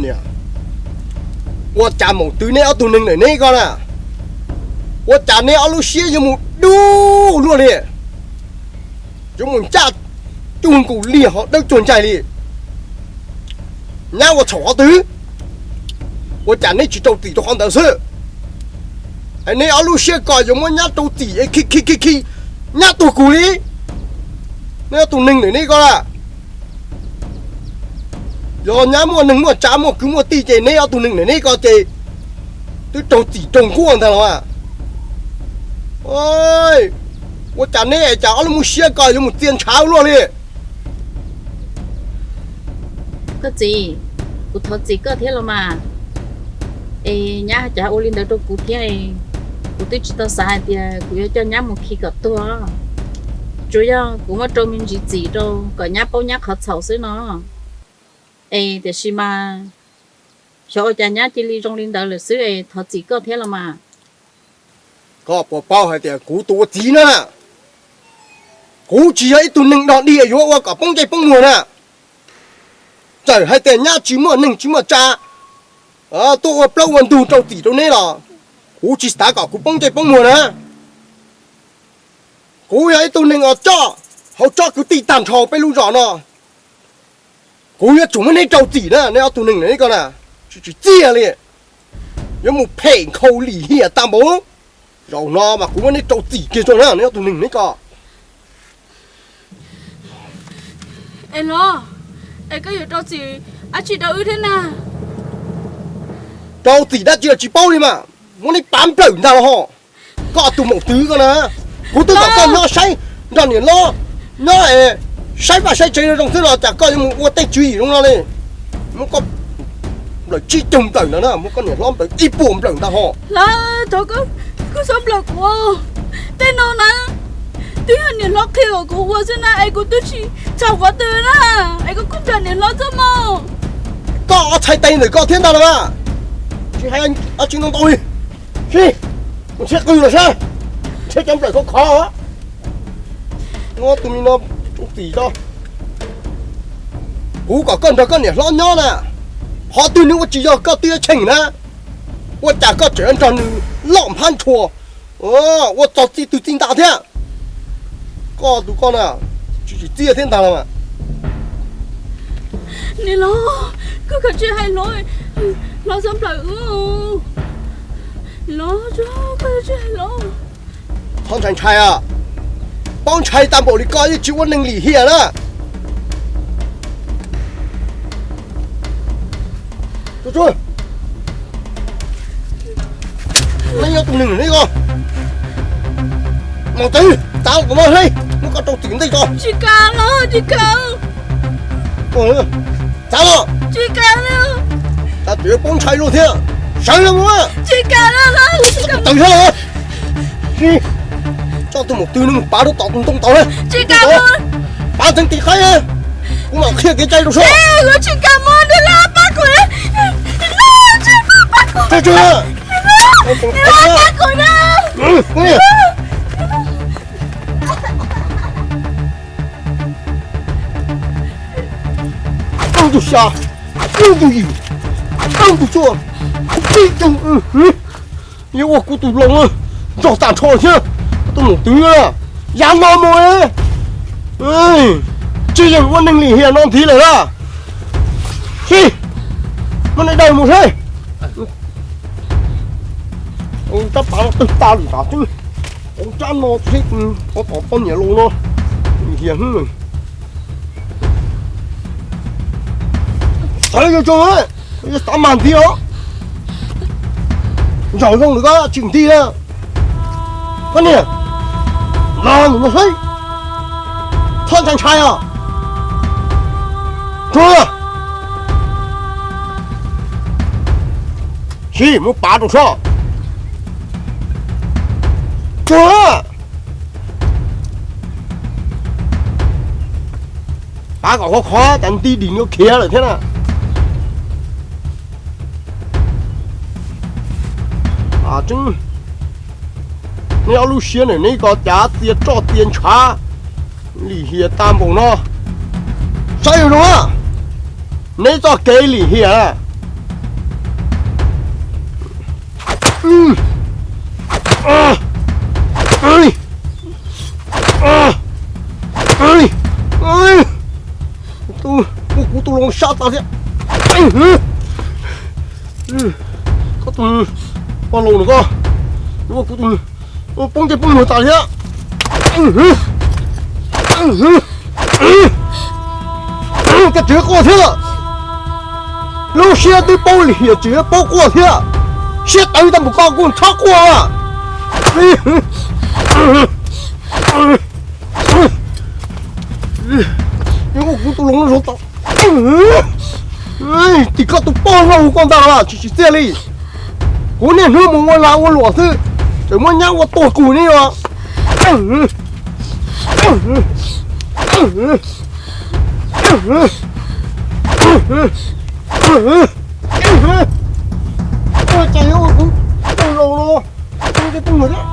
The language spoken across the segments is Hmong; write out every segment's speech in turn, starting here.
Niam, ua cas maum twv neb ob tug neeg ntawm neb ko na, ua cas neb ob lub siab yuav mus dub luaj li, yuav mus ncaj cuag nkaus liag ho dawb cuag ncaig li. Nyab ua txhaum qhov twg? Ua cas neb tsis rau txim rau qhov ntawd xwb? Neb ob lub siab ko yuav muab nyab rau txim es khi khi khi khi nyab tuag kuv li. Neb ob tug neeg ntawm neb ko na, yog nyab muaj neeg muaj tsav muaj kwv muaj tij ces neb ob tug neeg ntawm neb ko ces twb raug txim raug nkuaj ntag los. Ua cas neb es cas ob lub siab ko yuav mus txia ntshav luaj li. Koj txiv, kuv thov txim koj thiab los mas. Es nyab cas ua li ntawd rau kuv thiab, kuv twb tsis tau xav hais tias kuv yuav coj nyab mus khi kom tuag. Tsuas yog kuv muab rau me ntsis txim rau kom nyab paub nyab qhov txhaum xwb no. Es tiam sis mas xyov ua cas nyab cia li zoo li ntawd lawm xwb es thov txim koj thiab los mas. Koj puas paub hais tias kuv tus ua txiv na, kuv tsis yog ib tug neeg dog dig yuav ua kom poob ntsej poob muag na. Txawm hais tias nyab tsis muaj neeg tsis muaj tsav tuaj ua plaub ua ntug rau txim rau neb los kuv tsis xav kom kuv poob ntsej poob muag na. Kuv yog ib tug neeg uas coj hauv tsob kwv tij tag nrho peb lub zos no, kuv yuav tsum muab neb rau txim na, neb ob tug neeg neb ko na, tsis tsis txiaj li, yuav mus phem nkhaus lim hiam tag npaum. Zaum no mas kuv muab neb rau txim kiag tso na, neb ob tug neeg neb ko. Es los, es koj yuav rau txim dab tsi rau wb thiab na? Rau txim dab tsi los tsis paub li mas, muab neb pav nplawm ntag los ho. Koj tus maum twv ko na, kuv twb kom koj nyob saib nrog niam hlob, nyob es saib vaj saib tsev zoo xwb los cas koj yuav mus ua tej tswv yim zoo no li. Muab koj nplawm tsib caug nplawm ntag na, muab koj niam hlob nplawm ib puas nplawm ntag ho. Hlob, thov koj, koj txhob nplawm kuv. Tej no na, twb yog niam hlob qhia kom kuv ua xwb na, es kuv twb tsis txhaum qhov twg na, es koj kuj nrog niam hlob txaj muag. Koj ob txhais tes ntawm koj thiab ntag los mas, tsis hais dab tsi ntau ntau li. Sib, mus nrhiav qws los saib, nrhiav cov nplawm khov khov. Muab tus me no rau txim tso. Kuv kom koj nrog koj niam hlob nyob na, qhov twg nws ua tsis yog koj twb yuav cheem na, ua cas koj tseem nrog nws loj nphab ntshua, ua txog txij twg txij nta thiab. Koj tus koj na, tsis tsim txiaj thiab ntag los mas. Niam hlob, koj kav tsij hais hlob, hlob txhob nplawm wb. Hlob, koj kav tsij hais hlob. Txhob ntshai ntshai, paub ntshai tag npaum li koj yeej tsis ua neeg lim hiam na. Neb nyob tus neeg neb ko, maum twv, txav los tom no seb, muab koj rau txim ntej tso. Tsis kam los, tsis kam. Txav los. Tsis kam. Txav tseem yuav paub ntshai luaj thiab. Sawv los mus. Tsis kam. Tawm sab los. Tso tus maum twv no mus pav rau tom tus ntoo tod na. Tsis kam. Pav ntxeev tis qaib, kuv mam qhia kev cai rau seb. Tsis kam mus, niam hlob pab kuv, niam hlob pab kuv, niam hlob pab kuv na. Plaub ntug xya, plaub ntug yim, plaub ntug cuaj, tsib ntug. Yuav ua kuv tus hlob, nrog tag nrho thiab tus maum twv, yav no mus. Tsis yog ua neeg lim hiam no ntxiv lawm na. Sib, muab neb daws mus seb. Rab pas no twg tas lawm tas twb, ua rab no seb, ua tom poj niam laus no, lim hiam heev. Sawv yuav tso, yuav xav mas nti os. Ntsam zoo lawm koj tsis nti na. Koj niam, los mus no seb, txhob ntshai ntshai os. Tsuag, sib muab pav rau soj. Tsuag, pav kom khov khov tas nti dim no khiav lawm thiab na. Neb ob lub siab ntawm neb ko cav txia roj txia ntshav, lim hiam tag npaum no. Saib zoo, neb txoj kev lim hiam na. Kuv tus loos sab tas thiab. Koj tus poj laus no koj, kuv tus poob ntsej poob muag tas thiab. Koj tseem quaj thiab. Lub siab twb paub lim hiam tseem yuav paub quaj thiab. Siab tawv tau npaum koj kuj txhob quaj. Kuv tus loos no zov tau. Tim koj tus poj laus koj ntag los tsis tsim txiaj li. Kuv niaj hnub mus ua lag ua luam xwb, tseem muab nyab ua tuag kuv ne os. Ua cas yuav ua kuv tus laus no, kuv tus muag thiab.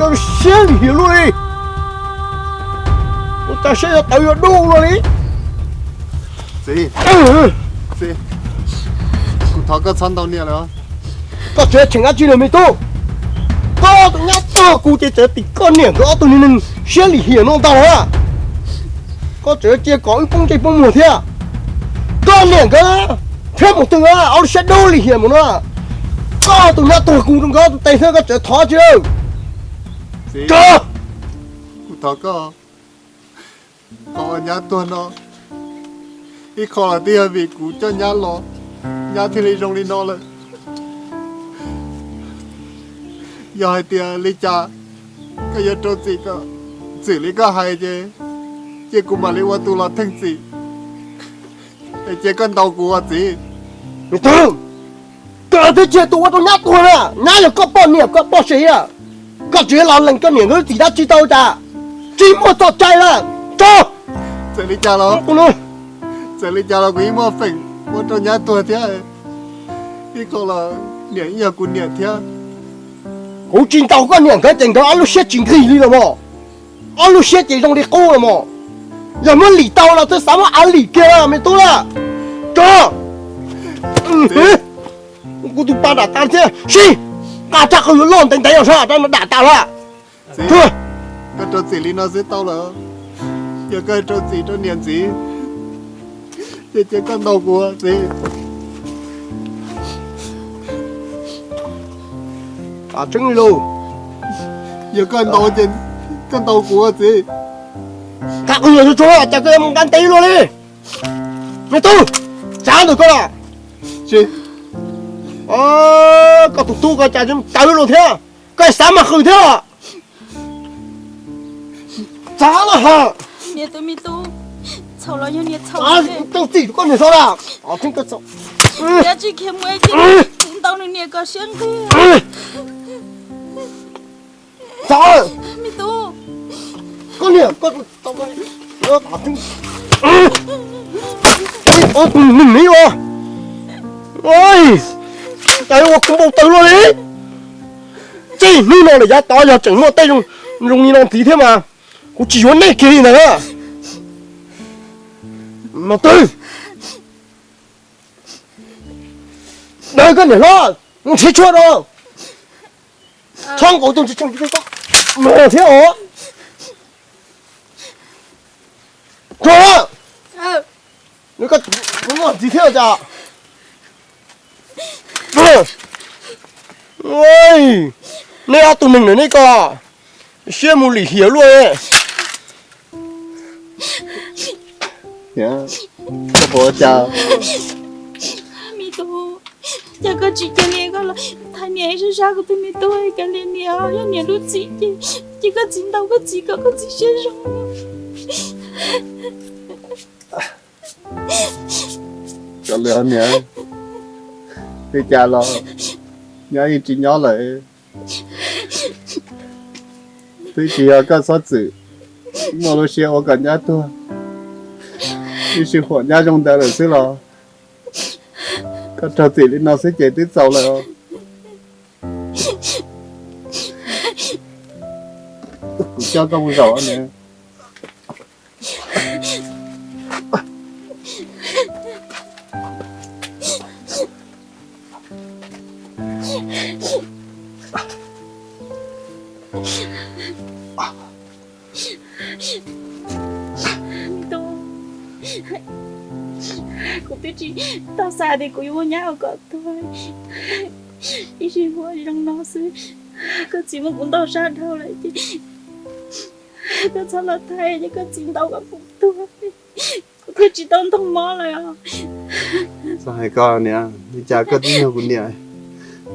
Koj siab lim hiam luaj li. Ua cas siab yuav tawv yuav dub luaj li. Txiv, txiv, kuv thov koj txhob ntaus niam lawm. Koj tseem tsheem dab tsi los me tub? Koj tus nyab tuag kuv ces txawm tim koj niam nkawd ob tug niag neeg siab lim hiam no ntag los. Koj tseem cia kom wb poob ntsej poob muag thiab. Koj niam nkawd thiab mus twg ob lub siab dub lim hiam mus no. Koj tus nyab tuag kuv rau nkawd tus tes xwb koj tseem thov tsi. Kuv thov koj, qhov nyab tuag no ib qho los twb yog vim kuv coj nyab los, nyab thiaj li zoo li no lawm. Yog hais tias li cas koj yuav rau txim kom txwm li koj hais ces, ces kuv mam li ua tus los theej txim. Es ces koj ntaus kuv os txiv. Koj twb tsis yog tus ua rau nyab tuag na, nyab yog koj poj niam koj poj sev na. Koj tseem los lees koj niam nkawd txim dab tsi tau cas? Tsis muaj txoj cai na. Tso. Txawm li cas los, txawm li cas los kuv yeej muaj feem ua rau nyab tuag thiab. Ib qho los niam yeej yog kuv niam thiab. Kuv tsis ntaus koj niam nkawd ces nkawd ob lub siab tsis nqig li los mog. Ob lub siab ces zoo li qub los mog. Yog muab lim tau los twb xav muab av lim kiag me tub na. Tso. Kuv tus pa dam tas thiab sib, nqa rab qau yuav loj ntev ntev os sab rab no dam tas lawm. Koj rau txim li no xwb tau lawm. Yog koj rau txim rau niam ntxiv, ces ces koj ntaus kuv txiv. Tseeb li lauj. Yog koj ntaus ces koj ntaus kuv txiv. Koj qw los tsuag tsuag cas koj yuav mus nqa ntev luaj li. Me tub, tsav ntawm koj los. Koj tus tub ko cas tawv luaj thiab, koj xav mas qw thiab. Tsav los ha. Niam tus me tub, txhaum los yog niam txhaum. Tau txim koj niam xwb na. Dab tsi khiav mus es cia ntaus nws niam kom siab nqig. Txav. Me tub, koj niam, koj, koj, koj, tus neeg ni os. Cas ua kuv npau taws luaj li. Txij hnub no lawm yav tod yog tseem muaj tej zoo li no ntxiv thiab mas kuv tsis yuav nej kiag li ntag na. Mas twg, daws koj niam hlob, nrhiav tshuaj rau. Txhob nkaus tus tsis tsheej thiab os. Tsuag, nws koj muaj ntxiv thiab cas. Nej ob tug neeg ntawm nej ko siab mus lim hiam luaj. Koj puas ua cas? Me tub, cas koj tsis cia li koj los thaiv niam ib zaj zaj kuv tus me tub, cas li niam yog niam lub txim ces, ces koj txiv ntaus koj txiv kom koj txiv siab zoo. Koj li niam, li cas los nyab yeej tsis nyob lawm. Twb tsis yog koj txhob txwm muaj lub siab ua kom nyab tuag, ib sij huam nyab zoo ntawd lawm xwb los koj raug txim li no xwb ces twb txaus lawm. Kuv coj koj mus zaum na. Tub, kuv twb tsis tau xav tias kuv yuav muab nyab ua kom tuag, ib sij huam zoo no xwb, koj txiv muab kuv ntaus sab dhau lawm ces koj txhob los thaij, ces koj txiv ntaus kom kuv tuag, kuv thiaj tsis tau ntog mob lawm os. Txhob hais koj niam, li cas koj twb yog kuv niam,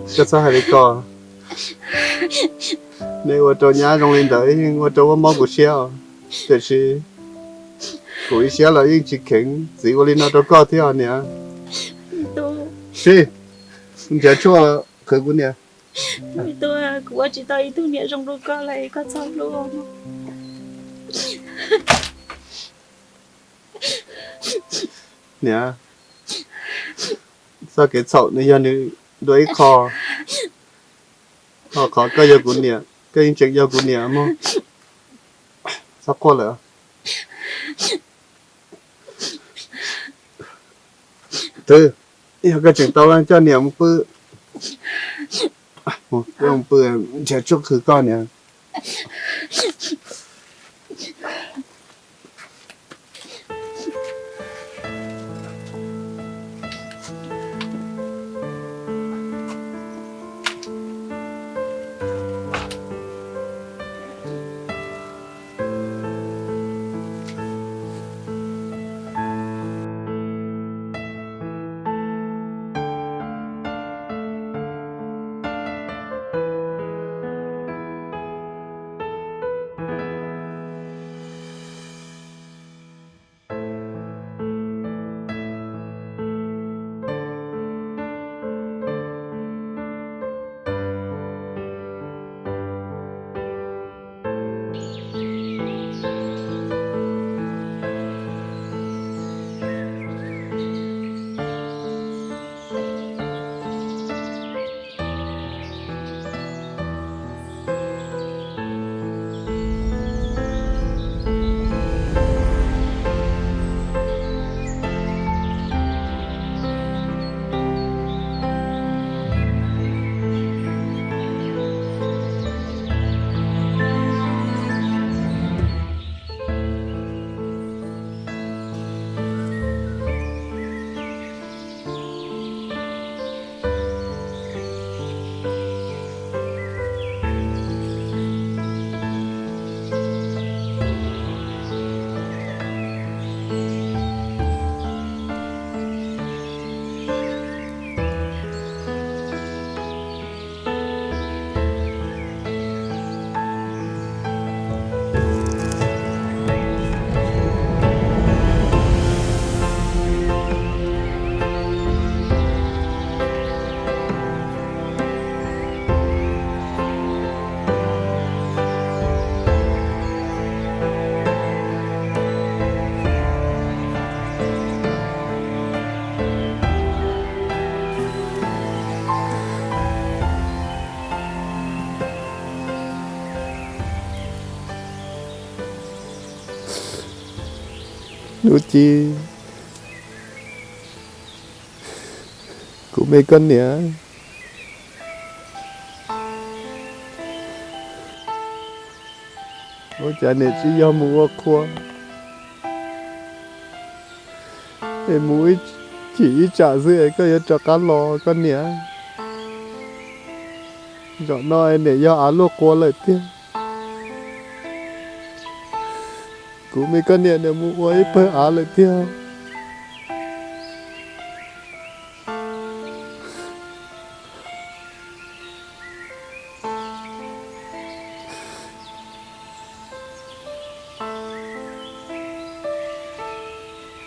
koj txhob hais li ko. Nej ua rau nyab zoo li ntawd yeej ua rau ua mob kuv siab os. Tiam sis kuv ib siab los yeej tsis kheev txiv ua li no rau koj thiab os niam. Sib, nrhiav tshuaj qhwv kuv niam. Kuv ua tsis tau ib tug niam zoo li koj lawm, koj txhob hlub. Niam, txoj kev txhaum nws yog nws dua ib qho, ho qhov koj yog kuv niam, koj yeej tseem yog kuv niam mog. Txhob quaj lawm. Twb yog koj tseem tau coj niam mus pw, mus pw nrhiav tshuaj qhwv koj niam. Nuj Ci, kuv me koj niam, ua cas niam tsis yog mus ua qhua, es mus ib chim ib tsam xwb es koj yuav rov qab los koj niam? Zaum no es niam yog av luaj qua lawm tiag. Kuv me koj niam niam mus ua ib pawg av lawm tiag.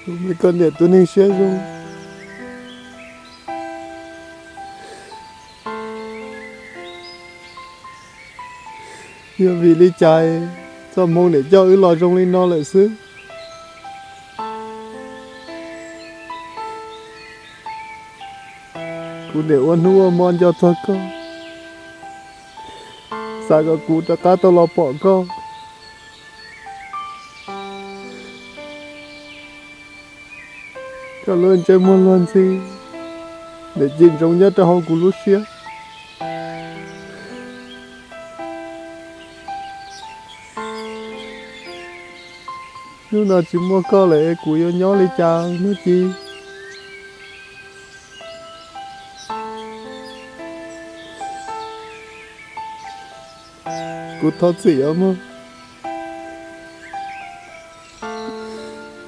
Kuv me koj niam tus neeg siab zoo, yog vim li cas txoj hmoo niam coj wb los zoo li no lawm xwb? Kuv niam ua hnub ua hmo nco txog koj, xav kom kuv rov qab tau los pom koj. Koj lub ntsej muag luag ntxhi, Niam Ci Ntsoov nyob rau hauv kuv lub siab. Hnub no tsis muaj koj lawm es kuv yuav nyob li cas Hnub Ci? Kuv thov txim os mog,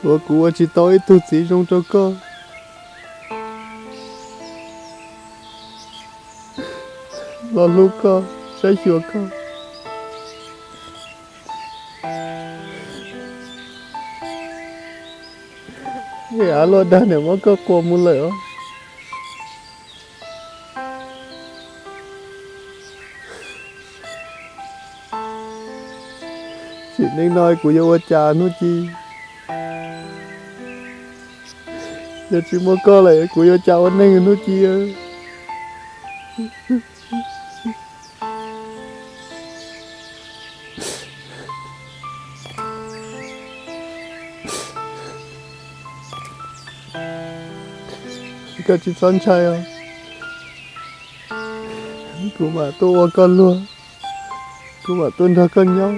uas kuv ua tsis tau ib tug txiv zoo rau koj, los hlub koj, saib xyuas koj. Av luaj dag niam muab koj quas mus lawm os. Sim neej no kuv yuav ua cas Hnub Ci? Yog tsis muaj koj lawm kuv yuav ua cas ua neeg Hnub Ci? Koj tsis txhob ntshai os, kuv mam tuaj ua koj luag, kuv mam tuaj nrog koj nyob.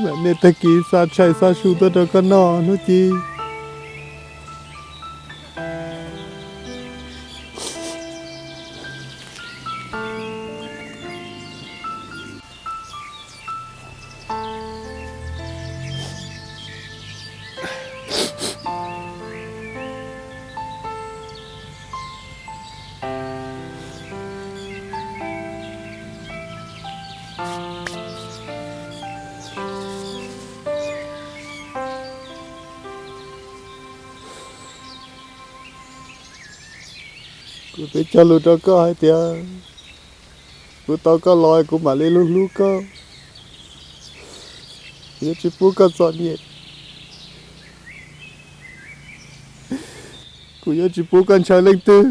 Mam niaj tag kis xa tshais xa su tuaj rau koj noj Hnub Ci. Kuv twb cog lus rau koj hais tias kuv tau koj los kuv mam li hlub hlub koj, yuav tsis pub koj txom nyem, kuv yuav tsis pub koj ntshaw leej twg.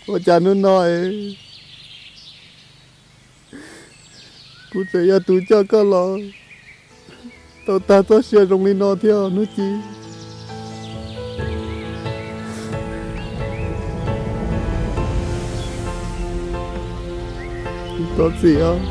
Ua cas hnub no es kuv tseem yog tus coj koj los tau tag txoj sia zoo li no thiab Hnub Ci? Thov txim os.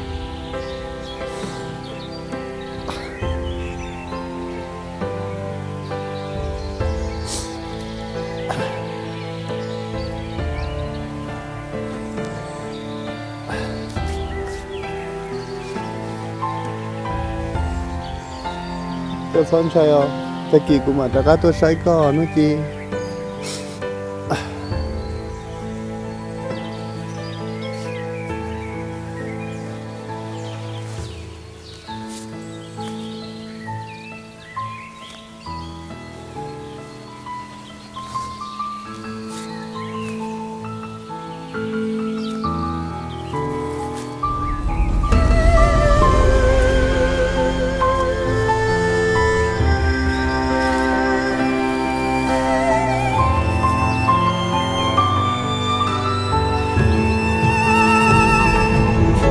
Koj txhob ntshai os, tag kis kuv mam rov qab tuaj saib koj Hnub Ci.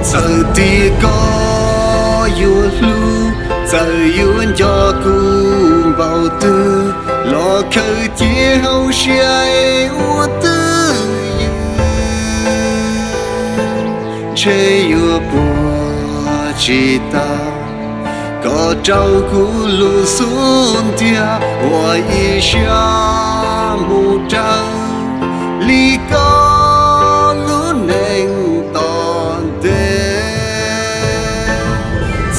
Txawm tias koj yuav hlub, txawm yuav nco kuv npaum twg, los khaws cia hauv siab es ua twj ywm, ntshe yuav puas tsis tau. Koj rau kuv lub xub ntiag ua ib siab mus raws li koj lub neej tom ntej.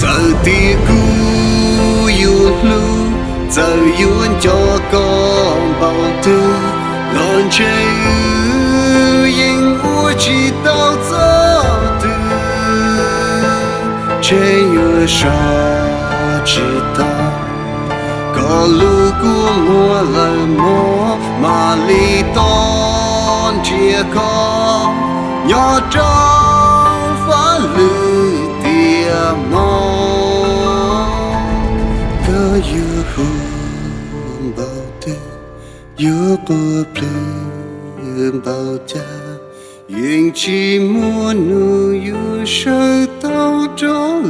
Txawm tias kuv yuav hlub, txawm yuav nco koj npaum twg, los ntshe wb yeej ua tsis tau txoj twg, ntshe yuav so tsis tau. Koj lub kua muag lawm mog, mam li tau nrhiav koj nyob rau fab lwm tiam hmo. Koj yuav huv npaum twg, yuav quaj plhws npaum cas, yeej tsis muaj nub yuav sawv tau rov